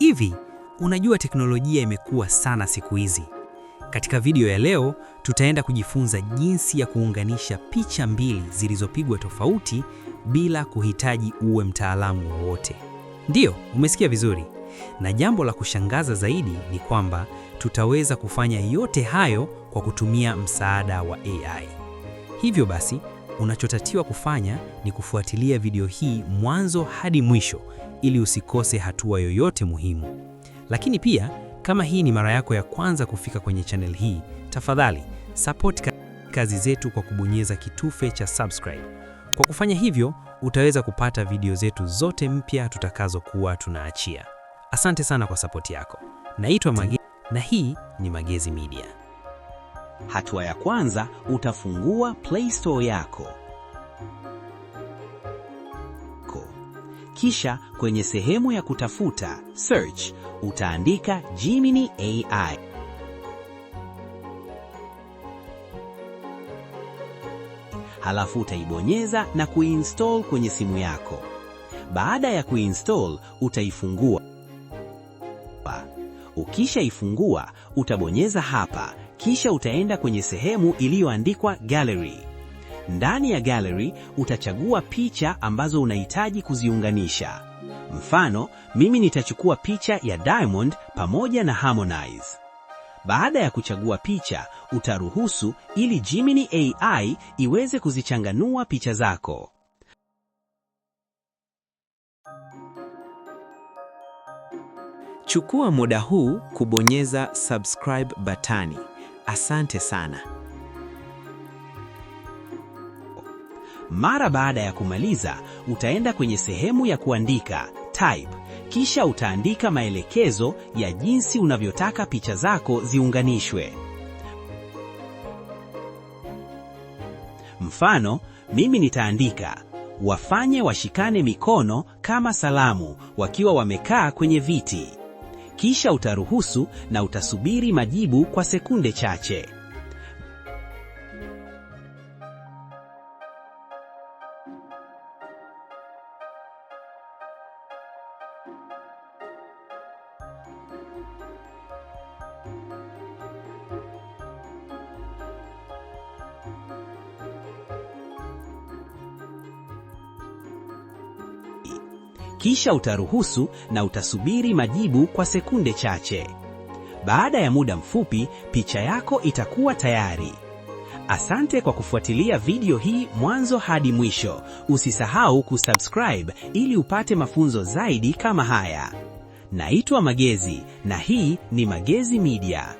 Hivi, unajua teknolojia imekuwa sana siku hizi. Katika video ya leo, tutaenda kujifunza jinsi ya kuunganisha picha mbili zilizopigwa tofauti bila kuhitaji uwe mtaalamu wowote. Ndiyo, umesikia vizuri. Na jambo la kushangaza zaidi ni kwamba tutaweza kufanya yote hayo kwa kutumia msaada wa AI. Hivyo basi, unachotakiwa kufanya ni kufuatilia video hii mwanzo hadi mwisho ili usikose hatua yoyote muhimu. Lakini pia, kama hii ni mara yako ya kwanza kufika kwenye channel hii, tafadhali support kazi zetu kwa kubonyeza kitufe cha subscribe. Kwa kufanya hivyo, utaweza kupata video zetu zote mpya tutakazokuwa tunaachia. Asante sana kwa sapoti yako. Naitwa Mage na hii ni Magezi Media. Hatua ya kwanza, utafungua Play Store yako. Kisha kwenye sehemu ya kutafuta search, utaandika Gemini AI. Halafu utaibonyeza na kuinstall kwenye simu yako. Baada ya kuinstall, utaifungua. Ukishaifungua, utabonyeza hapa, kisha utaenda kwenye sehemu iliyoandikwa Gallery. Ndani ya gallery utachagua picha ambazo unahitaji kuziunganisha. Mfano, mimi nitachukua picha ya Diamond pamoja na Harmonize. Baada ya kuchagua picha, utaruhusu ili Gemini AI iweze kuzichanganua picha zako. Chukua muda huu kubonyeza subscribe batani. Asante sana. Mara baada ya kumaliza, utaenda kwenye sehemu ya kuandika type, kisha utaandika maelekezo ya jinsi unavyotaka picha zako ziunganishwe. Mfano, mimi nitaandika wafanye washikane mikono kama salamu wakiwa wamekaa kwenye viti. Kisha utaruhusu na utasubiri majibu kwa sekunde chache. Kisha utaruhusu na utasubiri majibu kwa sekunde chache. Baada ya muda mfupi, picha yako itakuwa tayari. Asante kwa kufuatilia video hii mwanzo hadi mwisho. Usisahau kusubscribe ili upate mafunzo zaidi kama haya. Naitwa Magezi na hii ni Magezi Media.